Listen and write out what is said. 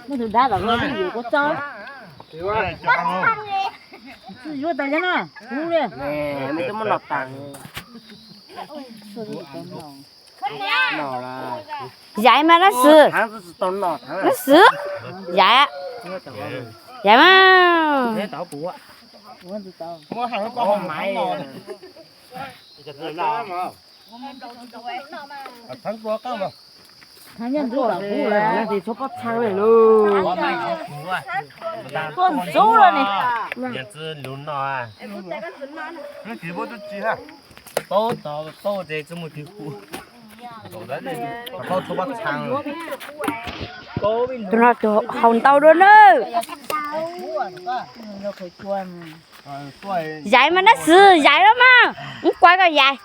Muaj tus dab tom no twb yuav kua txob. Tsis yuav tas cov no, huv li. Yaiv mas dab xwb. Dab xwb. Yaiv. Yaiv mas. Tuaj ntxub lawm ni. Tus no tus haus ntau dua nawb. Yaiv mas dab xwb, yaiv los mas. Ub, kuav koj yaiv.